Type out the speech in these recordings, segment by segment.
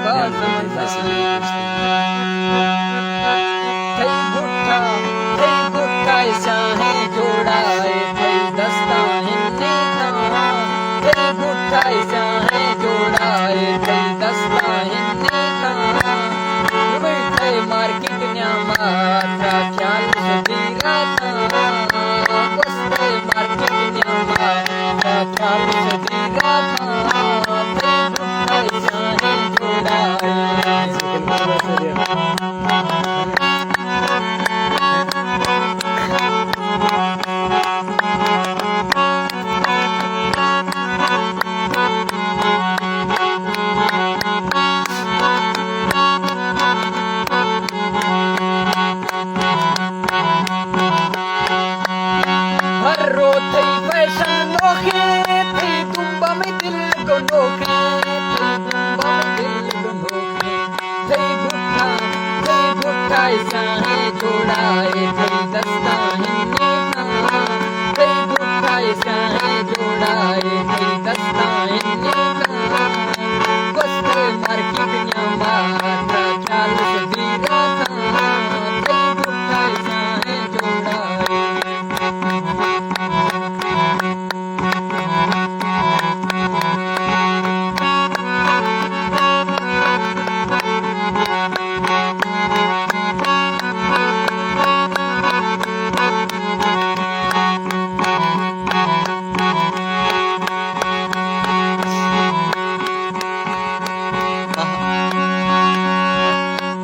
باز مزہ۔ تئی گٹا، تئی گٹا ءِ سیاہیں جوڑا ءَ، تئی دستاں ہنیتاں۔ تئی گٹا ءِ سیاہیں جوڑا ءَ، تئی دستاں ہنیتاں۔ روی تئی مارکیٹ نیاما ترا خیال شدی راتاں۔ بس تئی مارکیٹ نیاما ترا خیال شدی راتاں۔ تئی گٹا ءِ سیاہیں جوڑا ءَ۔ ہر رو تئی فیشن نوخیں، تئی تمبا مئے دل گنوخیں، تئی تمبا مئے دل گنوخیں۔ تئی گٹا، تئی گٹا ءِ سیاہیں جوڑا ءَ، تئی دستاں ہنیتاں۔ تئی گٹا ءِ سیاہیں جوڑا ءَ، تئی دستاں ہنیتاں۔ گوست مارکیٹ نیاما ترا خیال شدی راتاں۔ تئی گٹا ءِ سیاہیں جوڑا ءَ۔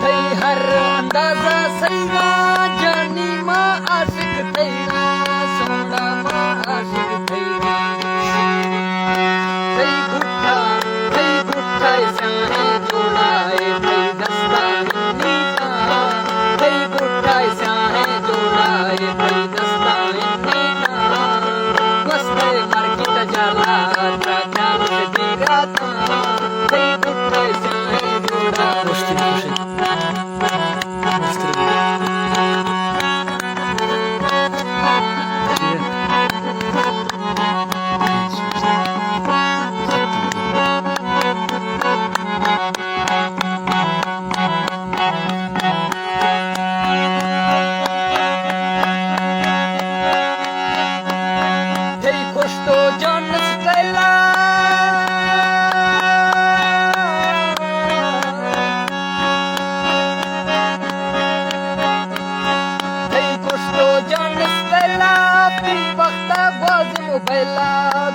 تئی ہر اندازہ سیرا، جانی ما عاشق تیرا، سونا ما عاشق تیرا۔ تئی گٹا، تئی گٹا ءِ سیاہیں جوڑا ءَ، تئی دستاں ہنیتاں۔ تئی گٹا ءِ سیاہیں جوڑا ءَ، تئی دستاں ہنیتاں۔ گوست مارکیٹ جالا ترا خیال شدی راتاں۔ تئی گٹا ءِ سیاہیں جوڑا ءَ۔ تئی کشت و جان اسٹائلا، تئی کشت و جان اسٹائلا، بی وقتا گوازی موبائلا،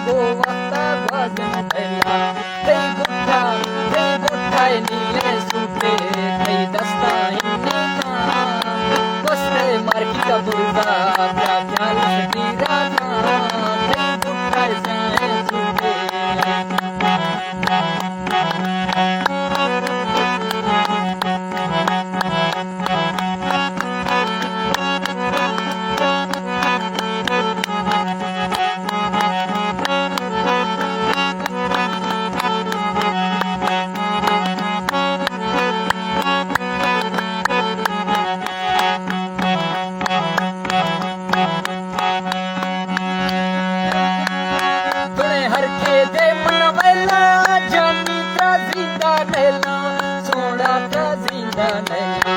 گو وقتا گوازی موبائلا۔ تئی گٹا، تئی گٹا ءِ نیلیں سوٹے، تئی دستاں ہنیتاں۔ گوست مارکیٹ ءَ برزا، ترا خیال شدی راتاں۔ تئی گٹا ءِ سیاہیں سوٹے۔ تڑے ہر کے دے من ویلا، جانی ترا زندہ نیلا، سوڑا ترا زندہ نیلا۔